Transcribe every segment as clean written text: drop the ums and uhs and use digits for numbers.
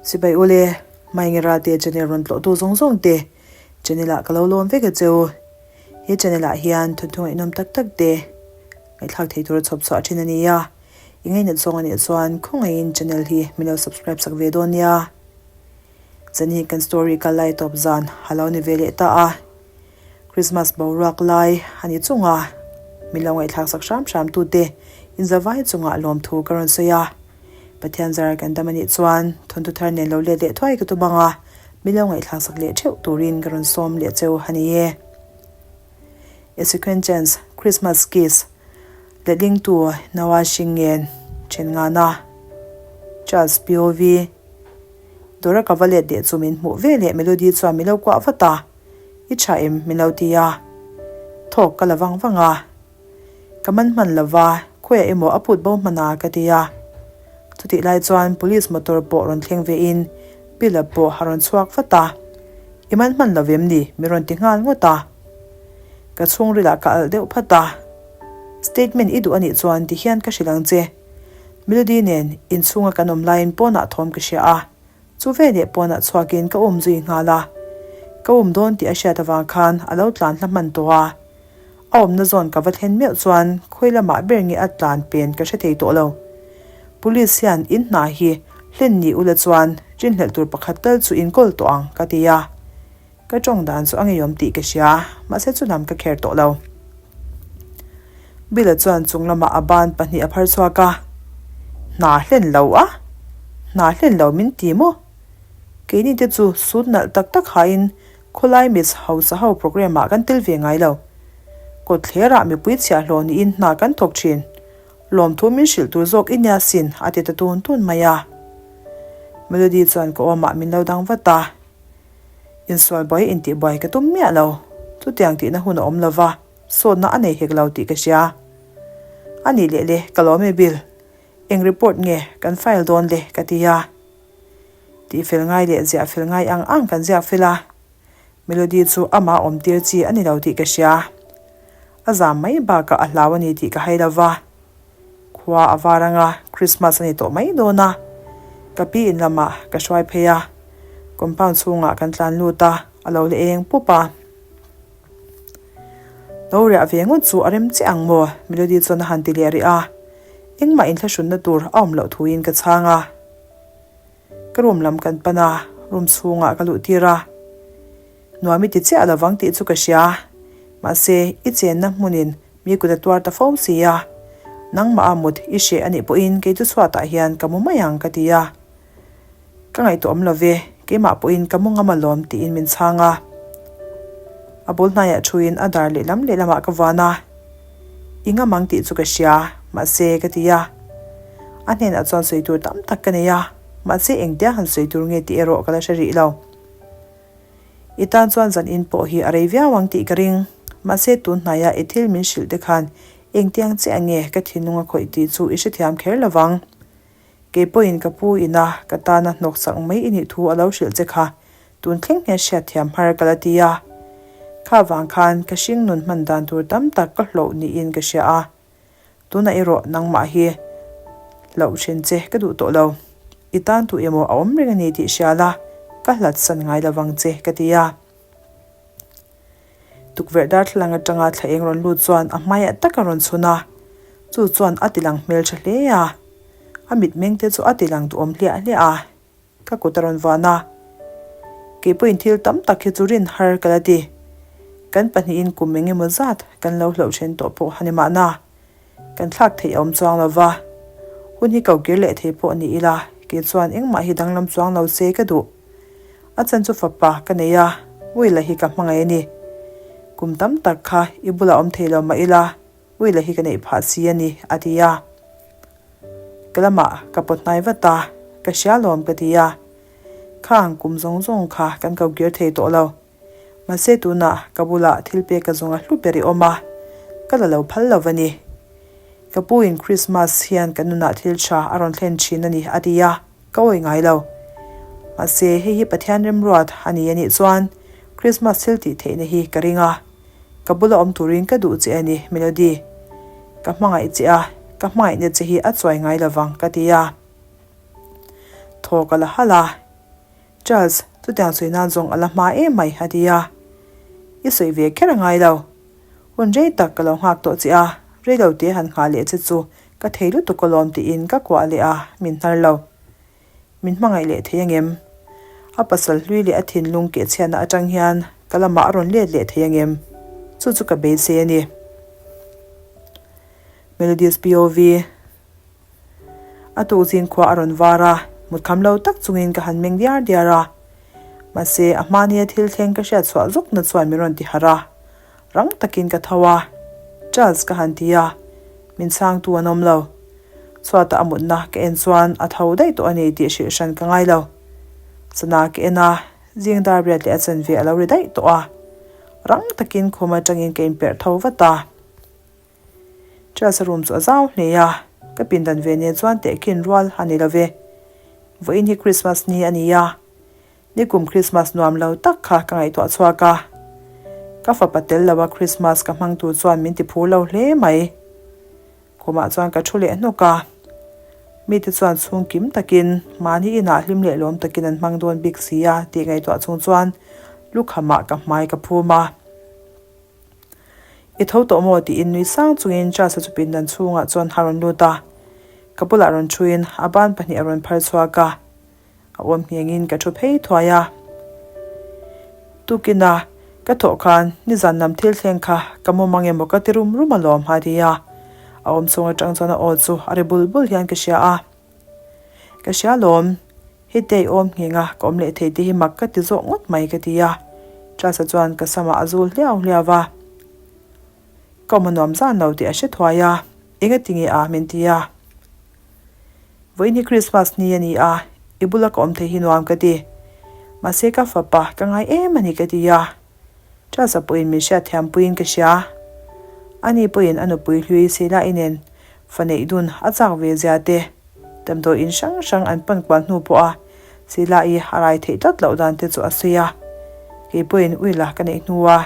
Sipai ule, Maingera te channel rawn tlawhtu zawng zawng te channel ah ka lo lawm vek a che u. He channel ah hian thawnthu ngaihnawm tak tak te ngaihthlak thei tur a chhawp chhuah thin a ni a. I ngainat zawng a nih chuan khawngaihin channel hi min lo subscribe sak ve dawn nia. Chani kan story kal lai tawp zan a lo ni ve leh ta a. Christmas boruak lai a ni chunga min lo ngaihthlak sak hram hram tute inzavai chungah lawmthu ka rawn sawi a. Pathian zar kan dam a nih chuan thawnthu thar nen lo let leh thuai ka tum ang a, min lo ngaihthlak sak leh theuh turin ka rawn sawm leh cheu a ni e. A Second Chance, Christmas Kiss, Letlingtu Noah Hringen, Then Ngana, Charles POV, Dawra ka va let leh chu min hmuh ve leh Melody chuan min lo kuah vat a, I tha em? min lo ti a. Thawk ka la vang vang a. Ka man hman lo va, khawiah emaw a put bo hman a ka ti a. Chutih lai chuan police motor pawh rawn thleng ve in Bill-a pawh a rawn chhuak vat a. I man hman lo vem ni? mi rawn ti nghal ngawt a. Ka chhungrilah ka alh deuh phat a. Statement i duh a nih chuan ti hian ka hrilh ang che. Melody nen inchhunga kan awm laiin pawnah thawm ka hria a. Chu veleh pawnah chhuakin ka um zui nghal a, ka um dawn tih a hriat avang khan a lo tlan hla hman tawh a. A awmna zawn ka va thlen meuh chuan khawi lamah ber nge a tlan pen ka hre thei tawh lo. Police hian in hna hi hlen ni ula chuan rinhlelh tur pakhat tal chu in kawl tawh ang ka ti a. Ka tawng dan chu a ngeiawm tih ka hria, mahse chu lam ka kher tawh lo. Bill-a chuan chung lamah a ban pahnih a phar chhuak a, Hna hlen lo a? Hna hlen lo min ti maw? Keini te chu suit nalh tak tak hain khawlai Miss Hausa ho programme ah kan tel ve ngai lo. Kawtthlerah mipui chhiahhlawh niin hna kan thawk thin. Lawmthu min hrilh tur zawk i nia sin a ti ta tun tun mai a. Melody chuan ka awmah min lo dang vat a. Insual buai intih buai ka tum miah lo. Chutiang tihna hun a awm lo va, sawtna a nei hek lo tih ka hria. A nih leh le, ka lawm e Bill. Eng report nge kan file dawn le ka ti a. Tih fel ngai leh ziah fel ngai ang ang kan ziak fel a. Melody chu amah awm tir chi a ni lo tih ka hria. A zam mai bakah a hlau a ni tih ka hai lo va. Khua a var anga Christmas a ni tawh mai dawn a, ka pi in lamah ka hruai phei a, compound chhungah kan tlan lut a, a lo la eng pup a. Lo riah ve ngawt chu a rem chiah ang maw? Melody chuan a han ti leh rih a, engmah inthlahrunna tur a awm loh thuin ka chhang a. Ka room lam kan pan a, room chhungah ka luh tir a. Nuam i ti chiah lovang tih chu ka hria. Mahse, i chenna hmunin mi kut a tuar ta fo si a. Nangmah a mut i hreh a nih pawhin kei chu chhuatah hian ka mu mai ang ka ti a. Ka ngaihtuah awm lo ve, keimah pawhin ka mu ngam alawm tiin min chhang a. A bul hnaiah thuin a dar lehlam lehlamah ka vuan a. I ngam ang tih chu ka hria, mahse ka ti a. A hnenah chuan sawi tur tam tak ka nei a, mahse engtia han sawi tur nge tih erawh ka la hre rih lo. I tan chuan zan in pawh hi a rei viau ang tih ka ring, mahse tun hnaia i thil min hrilh te khan engtiang chiah nge ka thinlung a khawih tih chu i hrethiam kher lo vang. Kei pawhin ka pu ina ka tana hnawksak mai i nih thu a lo hrilh che kha tun thleng hian hriatthiam har ka la ti a. Kha vang khan ka hring nun hman dan tur tam tak ka hlauh niin ka hria a. Tunah erawh nangmah hi hlauh thin che ka duh tawh lo. I tan tu emaw a awm reng a ni tih hria la, ka hlat san ngai lo vang che ka ti a. Tukverh darthlalang atanga thla eng rawn lut chuan a hmaiah tak a rawn chhun a, chu chuan a ti lang hmeltha hle a. A mitmeng te chu a ti lang duhawm hliah hliah a. Ka kut a rawn van a. Kei pawhin thil tam tak hi chu rin har ka la ti. Kan pahnihin kum eng emaw zat kan lo hlauh then tawh pawh a ni mahna. Kan thlak theih a awm chuang lo va. Hun hi ko kir leh thei pawh ni ila, kei chuan engmah hi danglam chuang lo se ka duh. A chan chu fapa ka nei a, Willa hi ka hmangaih a ni. Kum tam tak kha i bulah awm thei lo mah ila, Willa hi ka neih phah si a ni, a ti a. Ka lamah ka pawt hnai vat a, ka hria lawm ka ti a. Khang kum zawng zawng kha kan ko kir thei tawh lo. Mahse tunah ka bulah thil pek ka zawng a hlu ber i awm a, ka la lo phal lo va ni. Ka pu in Christmas hian kan nunah thil tha a rawn thlen thin a ni a ti a, ka awi ngai lo. Mahse hei hi Pathian remruat a ni a nih chuan Christmas thil tih theihna hi ka ring a. Ka bula awm turin ka duh che a ni, Melody. Ka hmangaih che a, ka hmangaihna che hi a chuai ngai lovang, ka ti a. Thaw ka la halh a. Charles, chutiang sawi nan zawng a la hma em mai, a ti a. I sawi ve kher a ngai lo. Hun rei tak ka lo nghak tawh che a, rei lo te han nghah leh che chu ka thei lutuk alawm tiin ka kuah leh a, min hnar lo. Min hmangaih leh thei angem? A pasal hlui leh a thinlung kehchhiatna atang hian ka lamah a rawn let leh thei angem? Chu chu ka beisei a ni. Melodies POV. A tukzin khua a rawn var a, mutkham lo tak chungin ka han meng diar diar a. Mahse, a hmania thil thleng ka hriat chhuah zawkna chuan min rawn ti harh a. Rang takin ka tho a, Charles ka han ti a, min chhangtu an awm lo. Chhuata a mutna ka en chuan a tho daih tawh a ni tih hrilh hran ka ngai lo. Sana ka en a, zing dar riat leh a chanve a lo ri daih tawh a. Rang takin khum atangin ka inperh tho vat a. Charles-a room chu a zau hle a, ka pindan ve nen chuan tehkhin rual a ni lo ve. Vawiin hi Christmas ni a ni a, Nikum Christmas nuam lo tak kha ka ngaihtuah chhuak a, ka fapa tel lo a Christmas ka hmang tur chuan min ti phur lo hle mai. Khumah chuan ka thu leh hnawk a, mite chuan chhung kim takin mahni inah hlim leh lawm takin an hmang dawn bik si a tih ngaihtuah chung chuan lukhamah ka hmai ka phum a. I tho tawh maw tiin nui sang chungin Charles-a chu pindan chhungah chuan a rawn lut a, ka bulah rawn thuin a ban pahnih a rawn phar chhuak a. A awm nghengin ka thu phei thuai a. Tukina ka thawh khan nizan lam thil thleng kha ka mu mang emaw ka ti rum rum alawm a ti a. A awm chhung atang chuan a aw chu a ri bul bul hian ka hria a. Ka hria alawm, hetiai awm nghenga ka awm leh thei te hi mak ka ti zawk ngawt mai ka ti a. Charles-a chuan ka samah a zul hliau hliau va. Ka awm a nuam zan lo tih a hre thuai a, engati nge a min ti a. Vawiin hi Christmas ni a ni a, i bula ka awm thei hi nuam ka ti. Mahse ka fapa ka ngai em a ni ka ti a. Charles-a pawhin min hriat thiam puiin ka hria. Ani pawhin a nupui hlui Sheila-i nen fa neih dun a chak ve zia te, damdawi in hrang hrang an pan kual hnu pawha Sheila-i a rai theih tlat loh dan te chu a sawi a. Kei pawhin uila ka neih hnua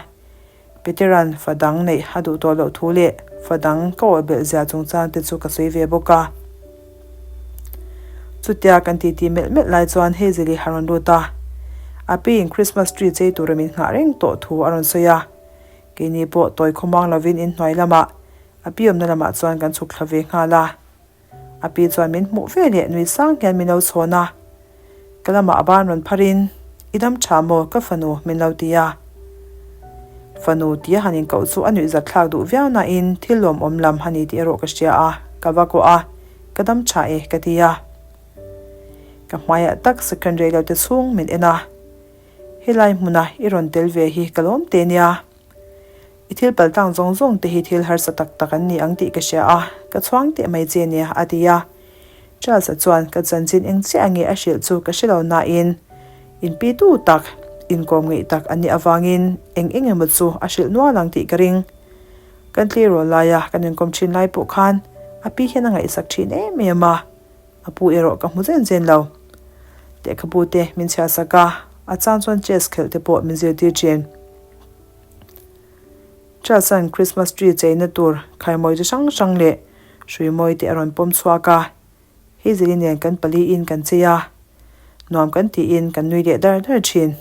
Petera'n fa dang neih a duh tawh loh thu leh fa dang ka awih belh zia chungchang te chu ka sawi ve bawk a. Chutia kan titi melh melh lai chuan Hazel-i a rawn lut a. A piin Christmas tree chei tura min nghah reng tawh thu a rawn sawi a. Keini pawh tawi khawmuang lovin inhnuai lamah a pi awmna lamah chuan kan chhuk thla ve nghal a. A pi chuan min hmuh ve leh nui sang hian min lo chhawn a, ka lamah a ban rawn phar in, I dam tha maw ka fanu min lo ti a. Fanu tia han inkoh chu a nuih zat thlak duh viau nain thil lawmawm lam a ni tih erawh ka hria a, ka va kawh a, ka dam tha e ka ti a. Ka hmaiah tak second rei lo te chhung min en a, helai hmuna i rawn tel ve hi ka lawm te nia. I thil pal tlang zawng zawng te hi thil harsa tak tak an ni ang tih ka hria a, ka chhuang teh mai che nia, a ti a. Charles-a chuan ka chanchin eng chiah nge a hrilh chu ka hre lo nain inpitu tak, inkawm ngeih tak an nih avangin eng eng emaw chu a hrilh nual ang tih ka ring. Kan tleirawl laia kan inkawm thin lai pawh khan a pi hian a ngaihsak thin em em a, a pu erawh ka hmu zen zen lo. Lehkhabu te min chhiahsak a, a chang chuan chess khelh te pawh min zirtir thin. Charles-a'n Christmas tree cheina tur khaimawi chi hrang hrang leh hrui mawi te a rawn pawm chhuak a, Hazel-i nen kan paliin kan chei a, nuam kan tiin kan nui leh dar dar thin.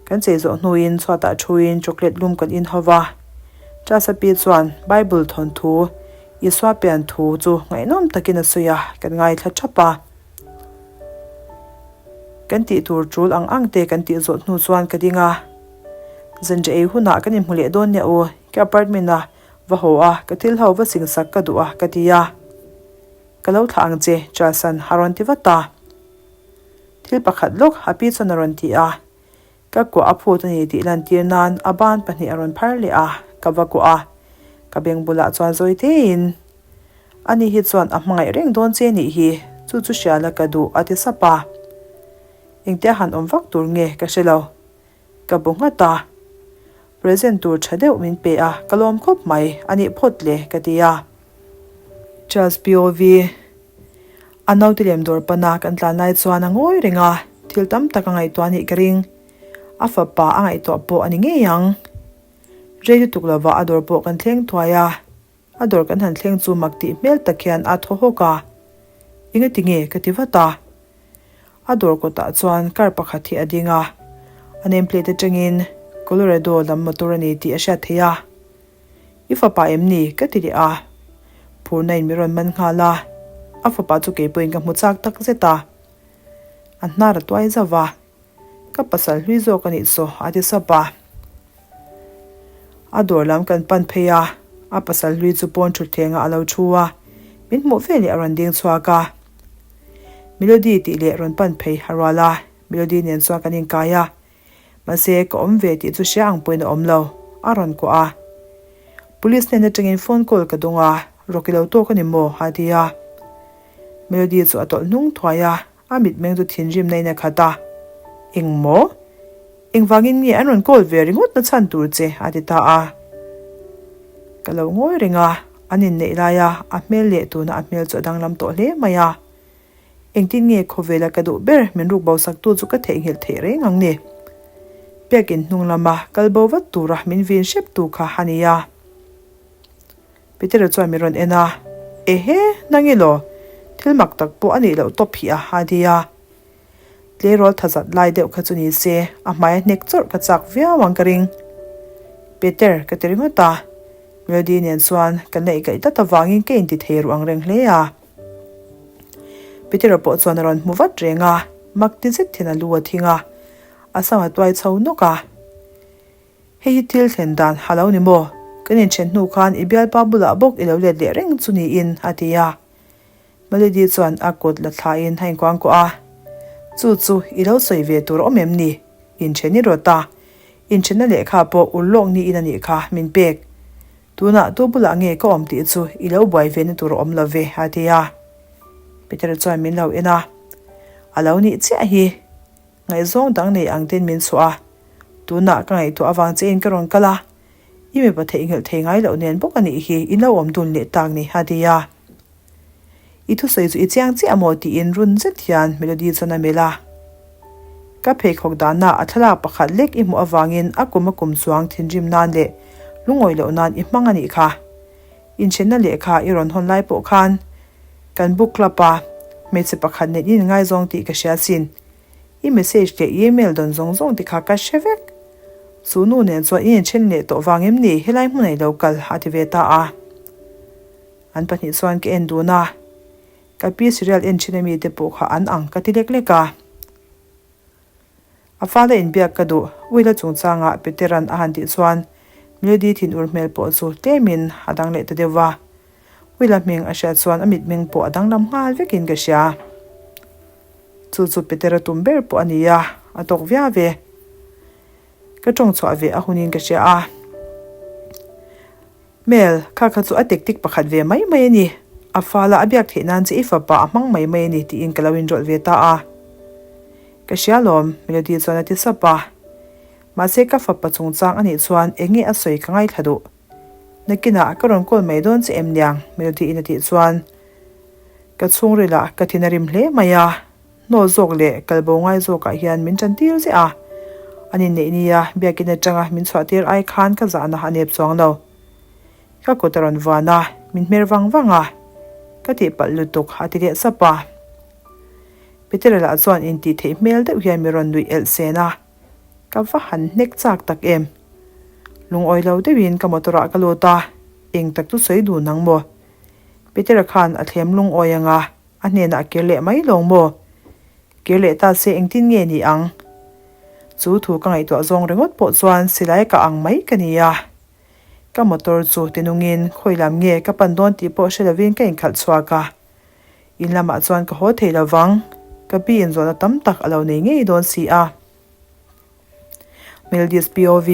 Kan chei zawh hnuin chhuatah thuin chocolate lum kan in ho va, Charles-a pi chuan Bible thawnthu Isua pian thu chu ngaihnawm takin a sawi a, kan ngaithla thap a. Kan tih tur tul ang ang te kan tih zawh hnu chuan ka ding a, Zanriah ei hunah kan inhmu leh dawn nia u, ka apartment a va haw a, ka thil ho va sing sak ka duh a ka ti a. Ka lo thlah ang che Charles-a'n a rawn ti vat a. Thil pakhat lawk a pi chuan a rawn ti a, ka kuah a phut a ni tih lantir nan a ban pahnih a rawn phar leh a, ka va kuah a, ka beng bulah chuan zawi tein Ani hi chuan a hmangaih reng dawn che nih hi, chu chu hria la ka duh a ti sap a. Engtia han awm vak tur nge ka hre lo. Ka bu nghat a. Present tur tha deuh min pe a, ka lawm khawp mai, a nih phawt le ka ti a. Charles POV A naute lem dawr pana kan tlan lai chuan a ngawi reng a, thil tam tak a ngaihtuah nih ka ring. A fapa a ngaihtuah pawh a ni ngei ang. Rei lutuk lova a dawr pawh kan thleng thuai a. A dawr kan han thleng chu mak tih hmel tak hian a thaw hawk a, Engati nge? ka ti vat a. A dawr kawtah chuan car pakhat hi a ding a, a name plate atangin Colorado lam motor a ni tih a hriat theih a. I fapa em ni? ka ti leh a. Phurna in mi rawn man nghal a, a fapa chu keipawhin ka hmu chak tak zet a. A hnar a tuai zauh va, Ka pasal hlui zawk a nih saw a ti sap a. A dawr lam kan pan phei a, a pasal hlui chu pawn thutthlengah a lo thu a, min hmuh veleh a rawn ding chhuak a. Melody tih leh rawn pan phei a rual a, Melody nen chuan kan inkai a, mahse ka awm ve tih chu hria ang pawhin a awm lo, a rawn kuah a. Police hnen atangin phone call ka dawng a, Rocky lo tawk a ni maw? a ti a. Melody chu a tawlh hnung thuai a, A mitmeng chu thinrimna in a khat a, Eng maw? Engvangin nge an rawn call ve ringawt na chhan tur che? a ti ta a. Ka lo ngawi reng a, an inneih laia a hmel leh tuna a hmel chu a danglam tawh hle mai a. Engtin nge khawvela ka duh ber min ruk bo saktu chu ka theihnghilh theih reng ang ni? Biakin hnung lama kal bo vat tura min vin hrep tu kha a ni a. Petera chuan min rawn en a, Ehe, nang elaw? Thil mak tak pawh a nih loh tawp hi a, a ti a. Tleirawl tha zat lai deuh kha chu ni se, a hmai a hnek chawrh ka chak viau ang ka ring. Peter, ka ti ringawt a. Melody nen chuan ka neih gaih tlat avangin ka inti thei ruh ang reng hle a. Petera pawh chuan a rawn hmu vat reng a, mak ti zet hian a lu a thing a, a sam a tuai chho nawk a. Hei hi thil thlen dan ha lo ni maw? Kan inthen hnu khan i bialpa bulah bawk i lo let leh reng chu niin, a ti a. Melody chuan a kut la thlain a inkuangkuah a. Chu chu i lo sawi ve tur a awm em ni? Inthen i rawt a. Inthenna lehkha pawh ur lawk niin a nih kha min pek. Tunah tu bulah nge ka awm tih chu i lo buai ve na tur a awm lo ve, a ti a. Peter chuan min lo en a. A lo nih chiah hi. Ngaihzawng dang nei ang ten min chhuah a, tunah ka ngaihtuah avang che in ka rawn kal a, i mipa theihnghilh thei ngai loh nen bawk a nih hi in lo awm dun leh tak ni a ti a. I thusawi chu i chiang chiah maw tiin run zet hian Melody chuan a melh a. Ka pheikhawk dahna a thlalak pakhat lek i hmuh avangin a kum a kum chuang thinrim nan leh lungawi loh nan i hmang a nih kha. Inthenna lehkha i rawn hawn lai pawh khan kan book club a hmeichhe pakhat nen in inngaizawng tih ka hria sin. I message leh i email dawn zawng zawng te kha ka hre vek. Chu nu nen chuan i inthen leh tawh vang em ni helai hmun a i lo kal a ti ve ta a. An pahnih chuan ka en dun a, ka pi serial en thin ami te pawh kha an ang ka ti lek lek a. A fala inbiak ka duh, Willa chungchangah Petera'n a han tih chuan Melody thinur hmel pawh chu tlemin a dang leh ta deuh va. Willa hming a hriat chuan a mitmeng pawh a danglam nghal vekin ka hria. Chu chu Petera tum ber pawh a ni a, a tawk viau ve. Ka tawng chhuah ve a hunin ka hria a. Mel, kha kha chu a tactic pakhat ve mai mai a ni. A fala a biak theih nan che i fapa a hmang mai mai a ni tiin ka lo inrawlh ve ta a. Ka hria lawm, Melody chuan a ti sap a. Mahse ka fapa chungchang a nih chuan eng nge a sawi ka ngaithla duh. Nakinah ka rawn call mai dawn che em niang, Melody in a tih chuan ka chhungrilah ka thin a rim hle mai a. Hnawl zawk leh kalbo ngai zawkah hian min tan tir ziah a, an inneih nia biakin atanga min chhuah tir ai khan ka zahna a nep chuang lo. Ka kut a rawn vuan a, min hmer vang vang a, ka tihpalh lutuk a ti leh sap a. Petera lah chuan intih theih hmel deuh hian mi rawn nuih elh sen a, ka va han hnek chak tak em. Lungawi lo deuhin ka motor ah ka lut a, eng tak chu sawi dun ang maw? Petera khan a thlem lungawi anga A hnenah kir leh mai lawng maw? Kir leh ta se engtin nge ni ang? Chu thu ka ngaihtuah zawng ringawt pawh chuan silai ka ang mai ka ni a. Ka motor chu tinungin khawi lam nge ka pan dawn tih pawh hre lovin ka inkhalh chhuak a. In lamah chuan ka haw thei lovang, ka pi inzawhna tam tak a lo nei ngei dawn si a. Melodies POV.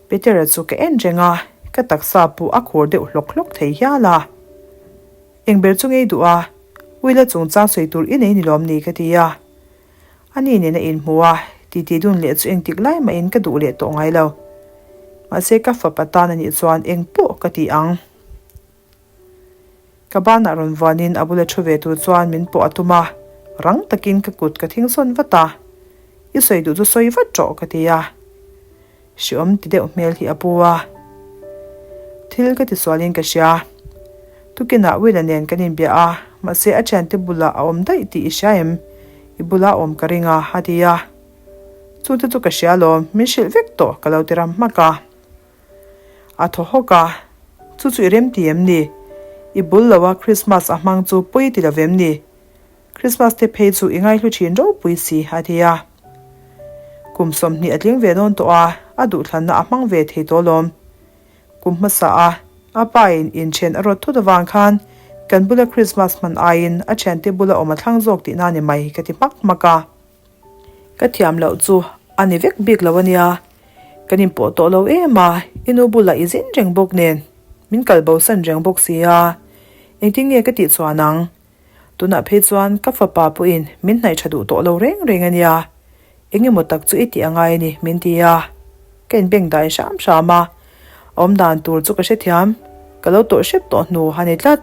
Petera chu ka en reng a, ka taksa pawh a khur deuh hlawk hlawk thei hial a. Eng ber chu ngei duh a, Willa chungchang sawi tur i nei ni lawm ni ka ti a. Ani nen a inhmu a, titi dun leh chu engtik lai mahin ka duh leh tawh ngai lo. Mahse ka fapa tan a nih chuan eng pawh ka ti ang. Ka banah rawn vuanin a bula thu ve tur chuan min pawh a tum a, rang takin ka kut ka thing sawn vat a, I sawi duh chu sawi vat rawh ka ti a. Hreawm ti deuh hmel hi a pu a. Thil ka ti sualin ka hria. Tukinah Will-a nen kan inbia a, mahse a thiante bulah a awm daih tih i hria em? I bula awm ka ring a, a ti a. Chungte chu ka hria alawm, min hrilh vek tawh ka lo ti ram hmak a. A thaw hawk a, Chu chu i rem ti em ni? I bul lo a Christmas a hmang chu pawi ti lo vem ni? Christmas te phei chu i ngaihlu thin ropui si, a ti a. Kum 20 a tling ve dawn tawh a, a duhthlanna a hmang ve thei tawh alawm. Kum hmasa a, a pa in inthen a rawt thut avang khan kan bula Christmas hman aiin a thiante bula awm a thlang zawk tihna ni mai ka ti hmak hmak a. Ka thiam loh chu a ni vek bik lo a nia, kan inpawh tawh lo em a, i nu bulah i zin reng bawk nen min kal bosan reng bawk si a, engtin nge ka tih chuan ang? Tunah phei chuan ka fapa pawhin min hnaih tha duh tawh lo reng reng a nia, eng emaw tak chu i tih a ngai a ni min ti a, ka inbeng dai hram hram a, awm dan tur chu ka hrethiam, ka lo tawh hrep tawh hnu a ni tlat.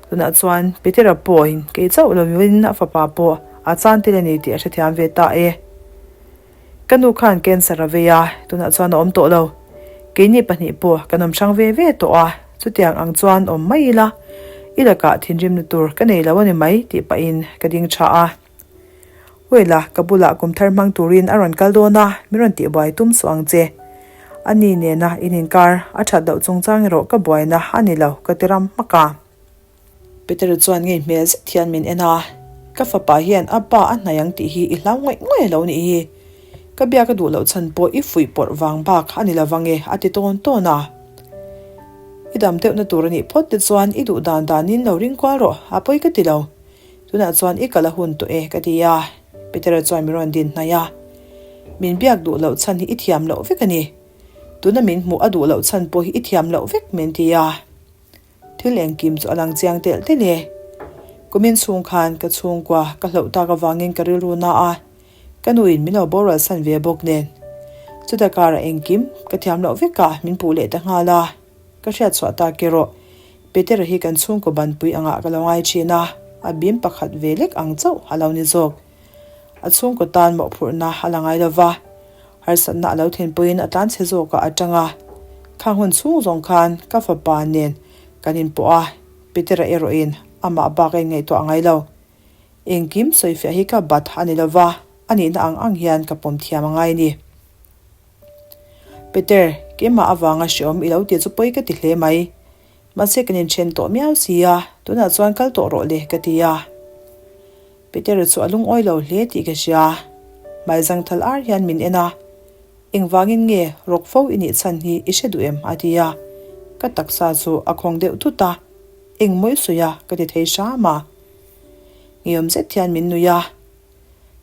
Tunah chuan Petera pawhin kei chauh lovin a fapa pawh a chan tel a ni tih a hrethiam ve ta e. Ka nu khan cancer a vei a, tunah chuan a awm tawh lo. Keini pahnih pawh kan awm hrang ve ve tawh a, chutiang ang chuan awm mai ila, i lakah thinrimna tur ka nei lo a ni mai tih pahin ka ding tha a. Wela, ka bulah kum thar hmang turin a rawn kal dawn a, min rawn tihbuai tum suh ang che. A ni nena in inkar a that loh chungchang erawh ka buaina a ni lo ka ti ram hmak a. Peter chuan ngei hmel zet hian min en a, Ka fapa hian a pa a hnaih ang tih hi i hlau ngaih ngaih a lo nih hi. Ka biak a duh loh chhan pawh i fuih pawrh vang bak a ni lovang e a ti tawn tawn a. I dam deuhna tur a nih phawt te chuan i duh dan danin lo ring kual rawh, a pawi ka ti lo. Tunah chuan i kal a hun tawh e ka ti a, Petera chuan min rawn din hnaih a. Min biak duh loh chhan hi i thiam loh vek a ni. Tuna min hmuh a duh loh chhan pawh hi i thiam loh vek min ti a. Thil engkim chu a lang chiang telh telh e. Kumin chhung khan ka chhungkua ka hloh tak avangin ka rilru na a, ka nuin min lo boral san ve bawk nen. Chuta karah engkim ka thiam loh vekah min puh leh ta nghal a, ka hriat chhuah tak erawh Petera hi kan chhungkaw banpui angah ka lo ngai thin a, a bim pakhat ve lek ang chauh a lo ni zawk. A chhungkaw tan mawhphurhna a la ngai lo va, harsatna a lo thinpuiin a tlanchhe zawkah a tang a. Khang hun chhung zawng khan ka fapa nen kan inpawh a, Petera erawhin amah bak a inngaihtuah ngai lo. Engkim sawifiah hi ka bat a ni lo va, a nihna ang ang hian ka pawm thiam a ngai a ni. Peter, keimah avanga hreawm i lo tih chu pawi ka ti hle mai. Mahse kan inthen tawh miau si a, tunah chuan kal tawh rawh le ka ti a. Petera chu a lungawi lo hle tih ka hria. Hmaizang thal ar hian min en a, Engvangin nge rawk fo i nih chhan hi i hre duh em? a ti a. Ka taksa chu a khawng deuh thut a, Eng mawi sawi a ka ti thei hram a. Ngeiawm zet hian min nui a.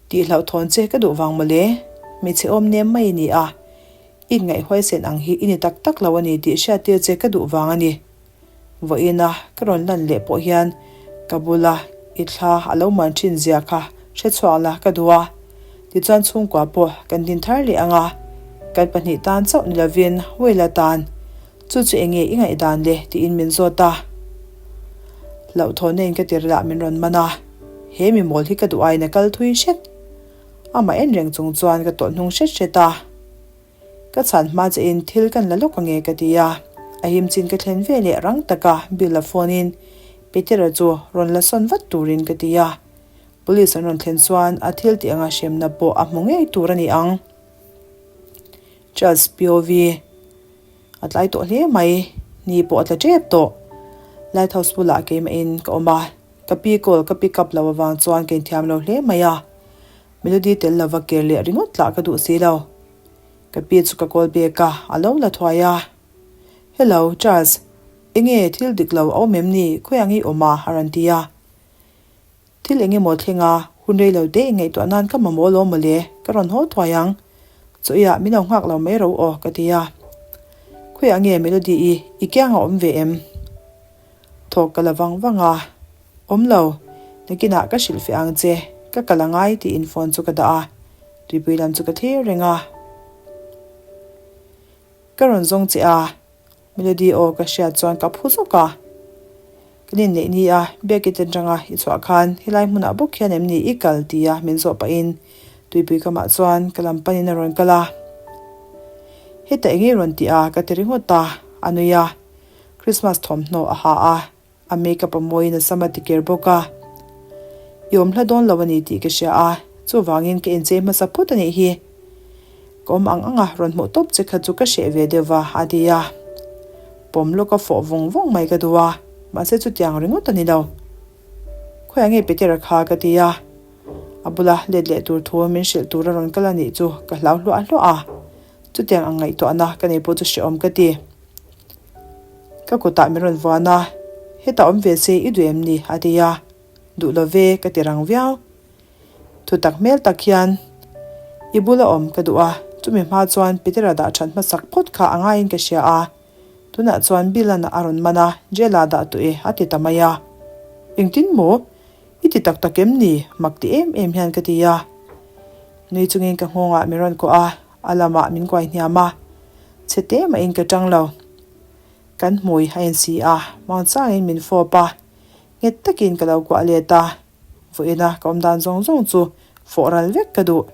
Tih hlauhthawn che ka duh vang mawle, hmeichhe awm nem mai i ni a. I inngaihhuaisen ang hi i ni tak tak lo a ni tih hriattir che ka duh vang a ni. Vawiina ka rawn lan leh pawh hian ka bula i thla a lo man thin zia kha hre chhuak la ka duh a. Tichuan chhungkua pawh kan din thar leh ang a, kan pahnih tan chauh ni lovin Wela tan chu chu enge i ngaihdan le tiin min zawt a. Hlauhthawnna in ka tirh lah min rawn man a, he mi mawl hi ka duh aiin a kal thui hret. Amah en reng chung chuan ka tawlh hnung hret hret a. Ka chhan hma che in thil kan la lawk ange ka ti a. A him chin ka thlen ve leh rang taka Bill a phone in Petera chu rawn la sawn vat turin ka ti a. Police an rawn thlen chuan a thil tih anga hremna pawh a hmu ngei tur a ni ang. Charles POV A tlai tawh hle mai. Ni pawh a tla tep tawh. Lighthouse bulah keimah in ka awm a. Ka pi call ka pick up lo avang chuan ka inthiam lo hle mai a, Melody tel lova ker leh ringawt lah ka duh si lo. Ka pi chu ka call back a, a lo la thuai a. Hello, Charles, enge thil dik lo a awm em ni, khawi ang i awm a? a rawn ti a. Thil eng emaw thleng a, hun rei lo te ingaihtuah nan ka mamawh lo mawle, ka rawn haw thuai ang. Chawiah min lo nghak lo mai ro aw, ka ti a. Khawiah nge Melody i, i kiang a awm ve em? Thawk ka la vang vang a, Awm lo, nakinah ka hrilh feh ang che, ka kal a ngai tiin phone chu ka dah a, tuipui lam chu ka thlir reng a. Ka rawn zawng che a, Melody aw ka hriat chuan ka phu zawk a. Kan inneih ni a, Biakit atanga i chhuah khan helai hmunah bawk hian em ni i kal tia min zawh pahin tuipui kamah chuan ka lam panin a rawn kal a. Hetah eng nge rawn tih a ka ti ringawt a, a nui a. Christmas thawmhnaw a ha a, a makeup a mawiin a sam a ti ker bawk a. I awm hla dawn lo a ni tih ka hria a, chuvangin ka inchei hmasa phawt a nih hi. Ka awm ang anga rawn hmuh tawp che kha chu ka hreh ve deuh va, a ti a. Pawm lawka fawh vawng vawng mai ka duh a, mahse chutiang ringawt a ni lo. Khawiah nge Petera kha ka ti a, a bula let leh tur thu min hrilh tur a rawn kal a nih chu ka hlau hluah hluah a, chutiang ang ngaihtuahna ka nei pawh chu hrehawm ka ti. Ka kutah min rawn vuan a, Hetah awm ve se i duh em ni? a ti a, Duh lo ve ka ti rang viau. Thutak hmel tak hian i bula awm ka duh a, chumi hma chuan Petera dah that hmasak phawt kha a ngaiin ka hria a, Tunah chuan Bill-a'n a rawn man a, Jail-ah dah tawh e, a ti ta mai a. Engtin maw? I ti tak tak em ni? Mak ti em em hian ka ti a. Nui chungin ka nghawngah min rawn kawh a, a lamah min kuai hniam a. Chhe te mahin ka tang lo. Kan hmui a insi a, mangchangin min fawp a, nghet takin ka lo kuah let a. Vawiina ka awm dan zawng zawng chu fawh ral vek ka duh.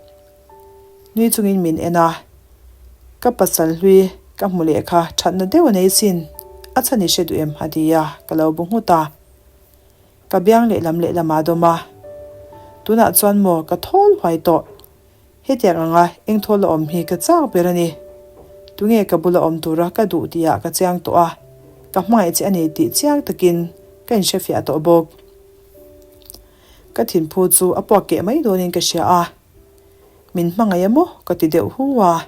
Nui chungin min en a, Ka pasal hlui ka hmu leh kha thatna deuh a nei sin, a chhan i hre duh em? a ti a, ka lo bu nghut a. Ka biang lehlam lehlamah a dawm a, Tunah chuan maw ka thawl huai tawh. Hetiang anga eng thawl a awm hi ka chak ber a ni. Tunge ka bula awm tura ka duh tihah ka chiang tawh a, ka hmangaih che a ni tih chiang takin ka inhrefiah tawh bawk. Ka thinphu chu a puak keh mai dawnin ka hria a, min hmangaih a maw ka ti deuh hu a.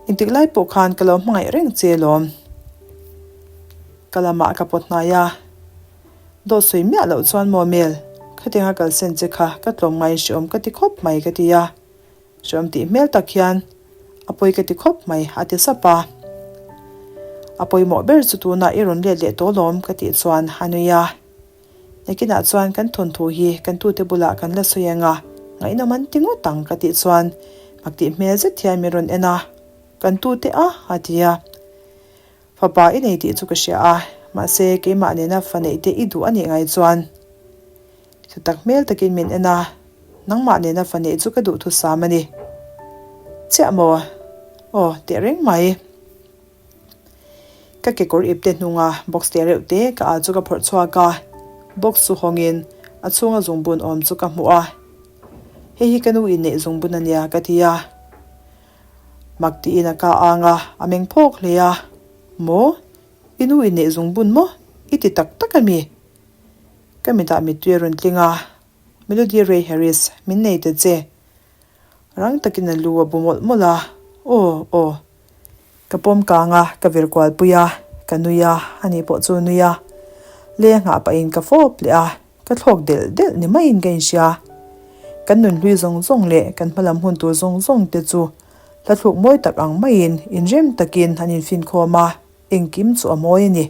Engtik lai pawh khan ka lo hmangaih reng che lawm. Ka lamah ka pawt hnai a, dawt sawi miah loh chuan maw Mel, khatianga kalsen che kha ka tlawm ngaiin hreawm ka ti khawp mai ka ti a. Hreawm tih hmel tak hian a pawi ka ti khawp mai a ti sap a. A pawimawh ber chu tunah i rawn let leh tawh lawm ka tih chuan a nui a. Nakinah chuan kan thawnthu hi kan tute bulah kan la sawi ang a, ngaihnawm an ti ngawt ang ka tih chuan mak tih hmel zet hian min rawn en a, Kan tute a? a ti a. Fapa i nei tih chu ka hria a, mahse keimah nena fa neih te i duh a nih ngai chuan thutak hmel takin min en a, nangmah nena fa neih chu ka duh thusam a ni. Chiah maw? Aw, tehreng mai. Ka kekawr ipte hnunga box te reuh te ka ah chu ka phawrh chhuak a, box chu hawngin a chhunga zungbun awm chu ka hmuh a, Hei hi ka nu inneih zungbun a nia ka ti a. Mak tiin a ka ang a, a meng phawk hle a, Maw? I nu inneih zungbun maw? I ti tak tak a mi? Ka mitah mittui a rawn tling a, Melody Ray Harris, min nei ta che. Rang takin a lu a bu mawlh mawlh a, Aw, aw. Ka pawm kang a, ka vir kual pui a, ka nui a, ani pawh chu nui a. Lei a nghah pahin ka fawp leh a, ka thlawk delh delh ni maiin ka inhria. Kan nunhlui zawng zawng leh kan hmalam hun tur zawng zawng te chu hla thluk mawi tak ang maiin inrem takin an infinkhawm a, engkim chu a mawi a ni.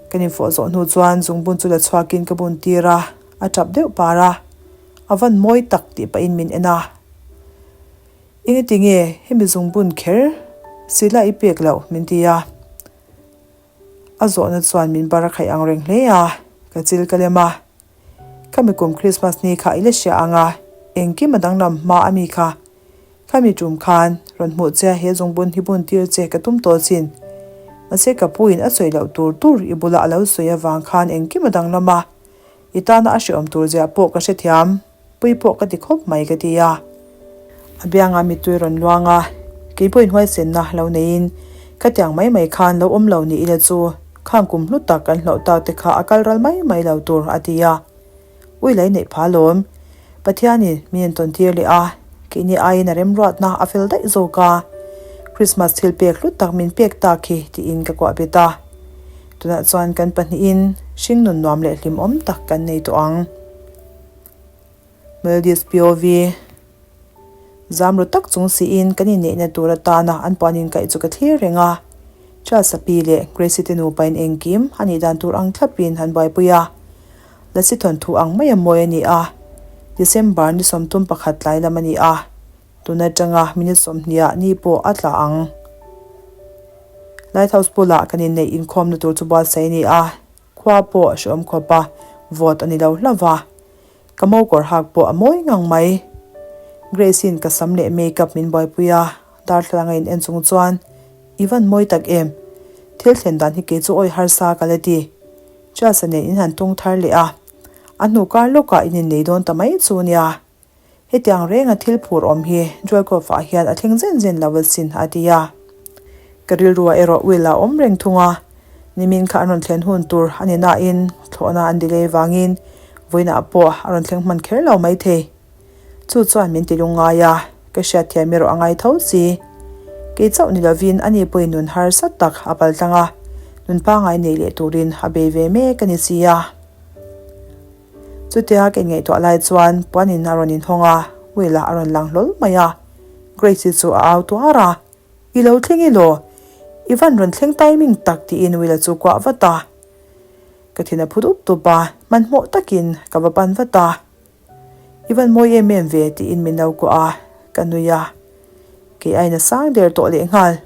Kan infawh zawh hnu chuan zungbun chu la chhuakin ka bun tir a, a tap deuh par a, a van mawi tak tih pahin min en a. Engati nge hemi zungbun kher sila i pek loh min ti a. A zawhna chuan min bar a khaih ang reng hle a, ka chil ka lem a. Khami kum Christmas ni kha i la hria ang a, engkim a danglam hma a mi kha. Khami tum khan rawn hmuh che he zungbun hi bun tir che ka tum tawh chin. Mahse ka pu in a sawi loh tur tur i bulah a lo sawi avang khan engkim a danglam a, i tana a hreawm tur ziah pawh ka hrethiam. Pui pawh ka ti khawp mai ka ti a. A biangah mittui rawn luang a, kei pawhin huaisenna lo neiin khatiang mai mai khan lo awm lo ni ila chu khang kum hlu tak kan hlauh tak te kha a kal ral mai mai lo tur a ti a. Ui lei neih pha lawm. Pathianin min entawn tir leh a, keini aiin a remruatna a fel daih zawk a. Christmas thil pek hlu tak min pek tak hi tiin ka kuah bet a. Tunah chuan kan pahnihin hringnun nuam leh hlimawm tak kan nei tawh ang. Melodies POV Zam ru tak chung siin kan inneihna tur atana an puan inkaih chu ka thlir reng a. Charles-a pi leh Gracie te nupa in engkim a nih dan tur ang thlapin han buaipui a. Lasi thawnthu ang mai a mawi a ni a. December ni 31 tlai lam a ni a. Tun atanga minute 20 ah ni pawh a tla ang. Lighthouse bulah kan inneih inkhawmna tur chu buatsaih a ni a. Khua pawh a hreawm khawp a, vawt a ni lo hlauh va. Ka mo kawr hak pawh a mawi ngang mai. Grace-in ka sam leh make-up min buaipui a, darthlalang a in en chung chuan, I van mawi tak em? Thil thlen dan hi kei chu awi harsa ka la ti. Charles-a nen in han tung thar leh a. A hnu kar lawkah in innei dawn ta mai chu nia. Hetiang renga thil phur awm hi Joycoff-ah hian a thleng zen zen lo asin, a ti a. Ka rilruah erawh Will a awm reng thung a, nimin kha an rawn thlen hun tur a ni nain thlawhna an delay vangin vawiinah pawh a rawn thleng hman kher lo maithei. Chu chuan min ti lungngai a, ka hriatthiam erawh a ngai tho si. Kei chauh ni lovin ani pawhin nun harsa tak a paltlang a, nun pangngai nei leh turin a bei ve mek a ni si a. Chutia ka inngaihtuah lai chuan puanin a rawn inhawng a, Will-a a rawn lang hlawl mai a. Grace-i chu a au tuar a, I lo thleng i law? I van rawn thleng timing tak tiin Will-a chu kuah vat a. Ka thin a phu dup dup a, hmanhmawh takin ka va pan vat a. I van mawi em em ve tiin min lo kuah a, ka nui a. Kei aiin a sang der tawh lehnghal.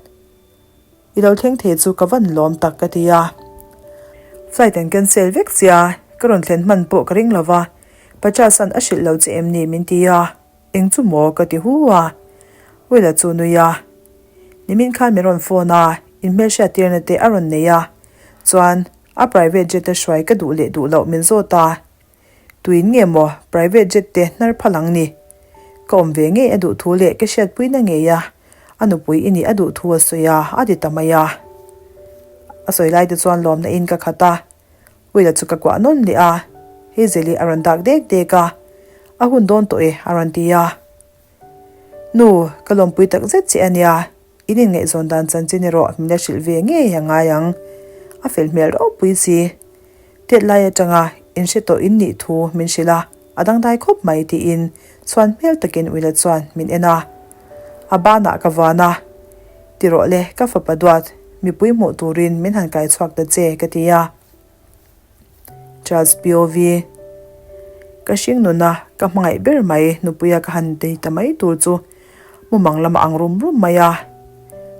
I lo thleng thei chu ka van lawm tak ka ti a. Flight an cancel vek sia, ka rawn thlen hman pawh ka ring lo va, Pachasan a hrilh lo che em ni min ti a, eng chu maw ka ti hu a. Will-a chu nui a. Nimin khan min rawn phone a, in hmelhriat tirna te a rawn nei a, chuan a private jet a hruai ka duh leh duh loh min zawt a. Tuin nge maw private jet te hnar phal ang ni? Ka awm ve ngei a duh thu leh ka hriatpuina ngei a, a nupui i nih a duh thu a sawi a, a ti ta mai a. A sawi lai te chuan lawmna in ka khat a, Will-a chu ka kuah nawn leh a, Hazel-i a rawn dak dek dek a, a hun dawn tawh e a rawn ti a. Nu, ka lawmpui tak zet che a nia, in inngaihzawn dan chanchin erawh min la hrilh ve ngei a ngai ang, a fel hmel ropui si. Tet lai atanga in hre tawh in nih thu min hrilh a, a dangdai khawp mai tiin chhuan hmel takin Willa chuan min en a. A banah ka vuan a, Ti rawh le, ka fapa duat, mipui hmuh turin min han kai chhuak ta che ka ti a. Charles POV. Ka hring nuna ka hmangaih ber mai nupuia ka han tei ta mai tur chu mumang lama ang rum rum mai a.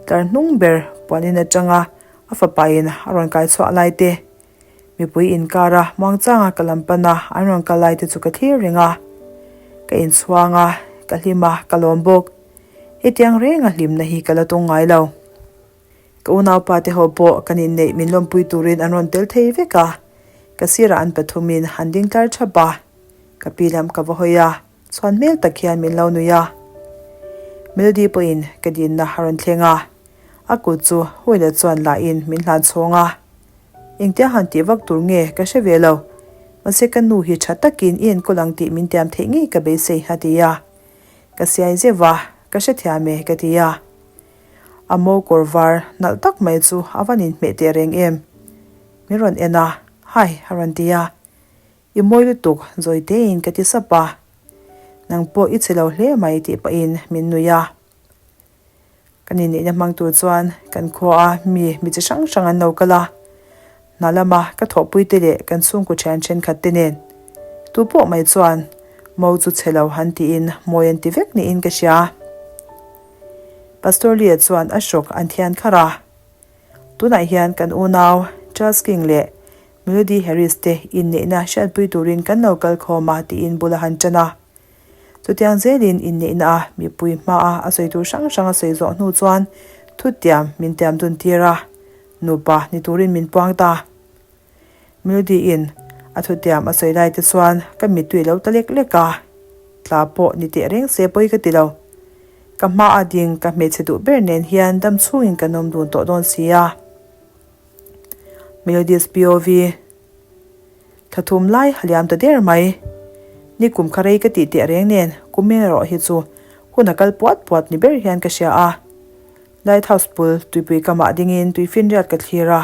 Tlar hnung ber puanin atanga a fapain a rawn kai chhuah lai te, mipui inkara muangchanga ka lam pana an rawn kal lai te chu ka thlir reng a. Ka inchhuang a, ka hlim a, ka lawm bawk. Hetiang renga hlimna hi ka la tung ngai lo. Ka unaupa te ho pawh kan inneih min lawmpui turin an rawn tel thei vek a, ka sirah an pathumin an ding tlar thap a, ka pi lam ka va hawi a, chhuan hmel tak hian min lo nui a. Melody pawhin ka dinna a rawn thleng a, a kut chu Huila chuan lahin min hlan chhawng a. Engtia han tih vak tur nge ka hre ve lo, mahse ka nu hi tha takin i enkawl ang tih min tiam theih ngei ka beisei a ti a. Ka siai zeuh a, ka hrethiam e ka ti a. A mo kawr var nalh tak mai chu a van inhmeh teh reng em? Min rawn en a, Hi a rawn ti a. I mawi lutuk zawi tein ka ti sap a. Nang pawh i che lo hle mai tih pahin min nui a. Kan inneihna hmang tur chuan kan khua a mi mi chi hrang hrang an lo kal a. Hna lama ka thawhpuite leh kan chhungkaw thian thenkhat te nen tu pawh mai chuan mo chu chhe lo han tiin mawi an ti vek niin ka hria. Pastor Lee-a chuan a hrawk an thian kharh a. Tunah hian kan unau Charles King leh Melody Harris te inneihna hriatpui turin kan lo kal khawm a tiin bul a han tan a. Chutiang zelin inneihna a mipui hmaa a sawi tur hrang hrang a sawi zawh hnu chuan thutiam min tiam dun tir a, nupa ni turin min puang ta. Melody-in a thutiam a sawi lai te chuan ka mittui lo ta lek lek a, tla pawh ni teh reng se pawi ka ti lo. Ka hmaa ding ka hmeichhe duh ber nen hian dam chhungin kan awm dun tawh dawn si a. Melody's POV. Thla thum lai a liam ta der mai. Ni kum kha rei ka tih teh reng nen kum erawh hi chu hun a kal puat puat ni ber hian ka hria a. Lighthouse bul tuipui kamah dingin tuifinriat ka thlir a,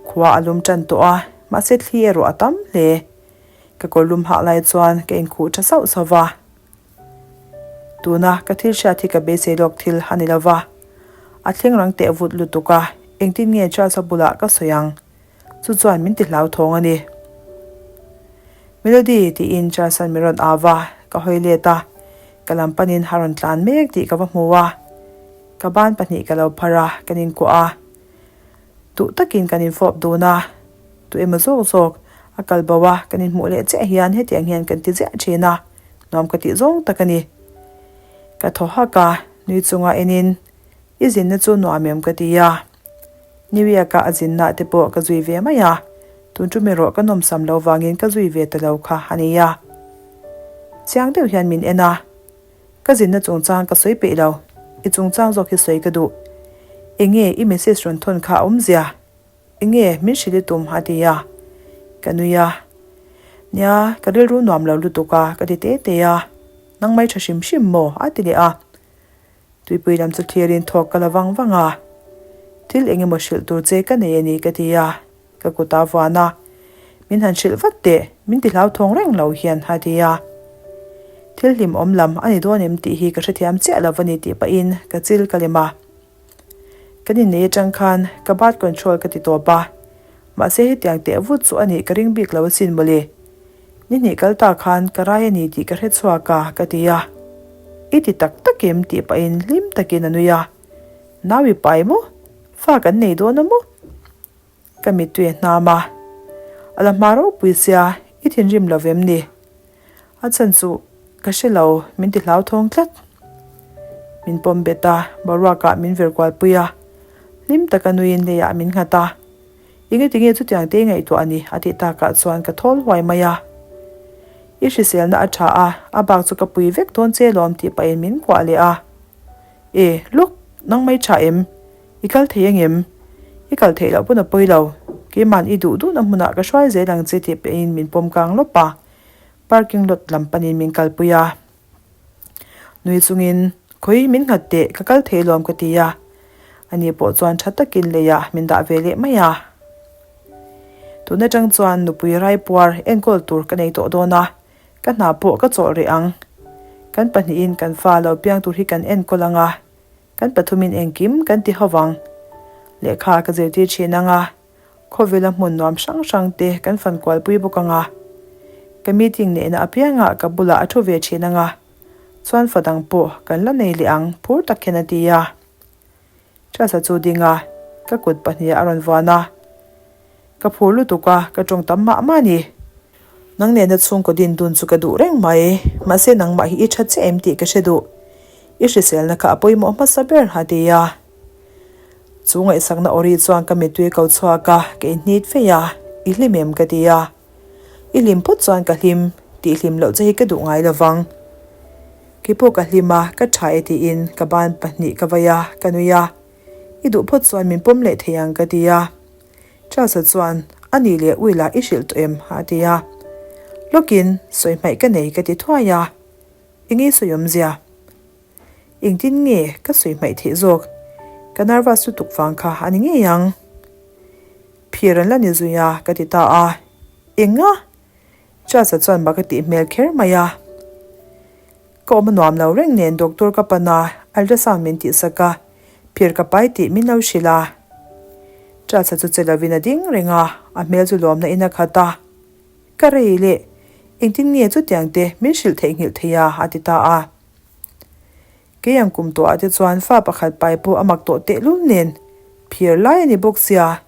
khua a lum tan tawh a, mahse thli erawh a tam hle. Ka kawr lum hah lai chuan ka inkhuh tha sauh sauh va. Tuna ka thil hriat hi ka beisei lawk thil a ni lo va, a thleng rang teh vut lutuk a, engtin nge Charles-a bulah ka sawi ang? Chu chuan min ti hlauthawng a ni. Melody tiin Charles-a'n min rawn au va, ka hawi let a, ka lam panin a rawn tlan mek tih ka va hmu a. Ka ban pahnih ka lo phar a, kan inkuah a. Duh takin kan infawp dun a, tu emaw zawk zawk a kal bo a, kan inhmuh leh chiah hian hetiang hian kan ti ziah thin a, nuam ka tih zawng tak a ni. Ka thaw hak a, nui chunga enin, I zinna chu nuam em ka ti a. New York-a a zinna te pawh ka zui ve mai a. Tun tum erawh ka nawmsam lo vangin ka zui ve ta lo kha a nia. Chiang deuh hian min en a. Ka zinna chungchang ka sawi peih lo, i chungchang zawk hi sawi ka duh. Enge i message rawn thawn kha a awmzia? Enge min hrilh i tum? a ti a. Ka nui a. Nia, ka rilru nuam lo lutuk a, ka ti te te a. Nangmai tha hrim hrim maw? a ti leh a. Tuipui lam chu thlirin thawk ka la vang vang a. Thil eng emaw hrilh tur che ka nei a ni ka ti a, ka kut a vuan a. Min han hrilh vat teh, min ti hlauthawng reng lo hian a ti a. Thil hlim awm lam a ni dawn em tih hi ka hrethiam chiah lo a ni tih pahin ka chil ka lem a. Kan innei atang khan ka birth control ka ti tawp a, mahse hetiang teh vut chu a nih ka ring bik lo asin mawle. Ni hnih kal ta khan ka rai a ni tih ka hre chhuak a, ka ti a. I ti tak tak em? tih pahin hlim takin a nui a. Nau i pai maw? Fa kan nei dawn a maw? Ka mittui a hnam a. A la hma ropui sia, i thinrim lo vem ni? A chhan chu ka hre lo, min ti hlauthawng tlat. Min pawm bet a, boruakah min vir kualpui a. Hlim taka nuiin leiah min nghat a. Enge tinge chutiang te i ngaihtuah a ni? a tih takah chuan ka thawl huai mai a. I hriselna a tha a, a bak chu ka pui vek dawn che lawm tih pahin min kuah leh a. E, luk, nang mai tha em? I kal thei angem? I kal theih loh pawn a pawi lo. Keima'n i duh duhna hmunah ka hruai zel ang che tih pahin min pawm kang lawp a. Parking lot lam panin min kalpui a. Nui chungin, Khawi, min nghat teh, ka kal thei lawm ka ti a. Ani pawh chuan tha takin leiah min dah ve leh mai a. Tun atang chuan nupui raipuar enkawl tur ka nei tawh dawn a, ka hna pawh ka chawlh reh ang. Kan pahnihin kan fa lo piang tur hi kan enkawl ang a, kan pathumin engkim kan ti ho vang. Lehkha ka zirtir thin ang a, Khawvela hmun nuam hrang hrang te kan fan kualpui bawk ang a, ka meeting neihna apiangah ka bulah a thu ve thin ang a, chuan fa dang pawh kan la nei leh ang phur tak hian a ti a. Charles-a chu ding a, ka kut pahniha a rawn vuan a, ka phur lutuk a, ka tawng tam mah mah a ni. Nang nena chhungkaw din dun chu ka duh reng mai, mahse nangmah hi i tha chiah em tih ka hre duh. I hriselna kha a pawimawh hmasa ber a ti a. Chu ngaihsakna awri chuan ka mittui ko chhuak a, ka inhnit feih a, I hlim em? ka ti a. I hlim phawt chuan ka hlim, tih hlim loh che hi ka duh ngai lo vang. Keipawh ka hlim a, ka tha e tiin ka ban pahnih ka vai a, ka nui a. I duh phawt chuan min pawm leh thei ang ka ti a. Charles-a chuan, A nih leh Will-a i hrilh tawh em? a ti a. Lawkin, sawi hmaih ka nei ka ti thuai a. Eng i sawi awmzia? Engtin nge ka sawi hmaih theih zawk? Ka nervous lutuk vang kha a ni ngei ang. Phir an la ni zui a, ka ti ta a. Enga? Charles-a chuan mak a tih hmel kher mai a. Ka awm a nuam lo reng nen doctor ka pan a, ultrasound min tihsak a, phir ka pai tih min lo hrilh a. Charles-a chu che lovin a ding reng a, a hmel chu lawmna in a khat a. Ka rei leh, engtin nge chutiang te min hrilh theihnghilh thei a? a ti ta a. Kei ang kum tawhah te chuan fa pakhat pai pawh a mak tawh tehlul nen phir lai a ni bawk sia.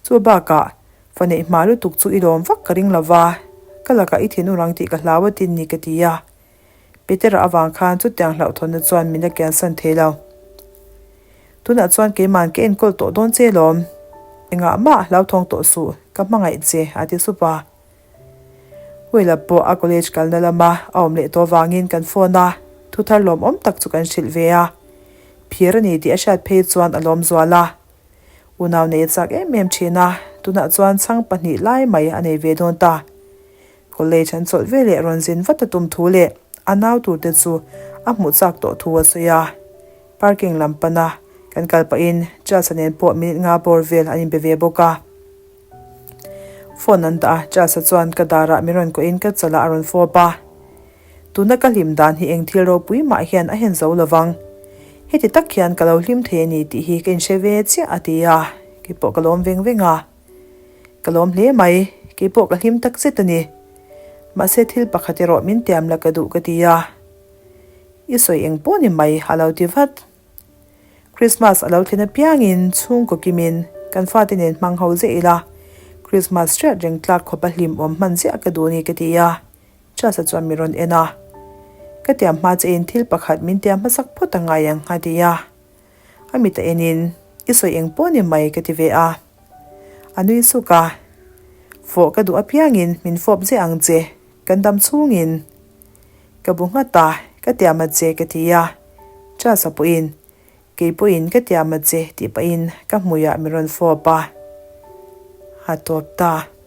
Chu bakah fa neih hma lutuk chu i lawm vak ka ring lo va, ka lakah i thinur ang tih ka hlau a tin ni ka ti a. Petera avang khan chutiang hlauhthawnna chuan min la kiansan thei lo. Tunah chuan keima'n ka enkawl tawh dawn che lawm. Engah mah hlauthawng tawh suh, ka hmangaih che a ti sup a. Willa pawh a college kalna lama a awm leh tawh vangin kan phone a, thu thar lawmawm tak chu kan hrilh ve a. Phir a ni tih a hriat phei chuan a lawm zual a. Unau nei a chak em em thin a, tunah chuan chhang pahnih lai mai a nei ve dawn ta. College an chawlh ve leh rawn zin vat a tum thu leh a nau tur te chu a hmuh chak tawh thu a sawi a. Parking lam pana kan kal pahin Charles-a nen pawh minute nga bawr vel an inbe ve bawk a. Phone an dah a, Charles-a chuan ka darah min rawn kuahin ka chalah a rawn fawp a. Tuna ka hlim dan hi eng thil ropui mah hian a hen zo lo vang. Heti tak hian ka lo hlim thei a ni tih hi ka inhre ve chiah a ti a, keipawh ka lawm veng veng a. Ka lawm hle mai, keipawh ka hlim tak zet a ni. Mahse thil pakhat erawh min tiam la ka duh ka ti a. I sawi eng pawh ni mai a lo ti vat. Christmas a lo thlen apiangin chhungkaw kimin kan fate nen hmang ho zeh ila, Christmas hriat reng tlak khawp a hlim awm hman ziah ka duh ni ka ti a, Charles-a chuan min rawn en a. Ka tiam hma che in thil pakhat min tiam hmasak phawt a ngai ang a ti a. A mit a enin, I sawi eng pawh ni mai ka ti ve a. A nui suk a. Fawh ka duh apiangin min fawp ziah ang che, kan dam chhungin. Ka bu nghat a, ka tiam a che ka ti a. Charles-a pawhin, Kei pawhin ka tiam a che tih pahin ka hmuiah min rawn fawp a. A tawp ta.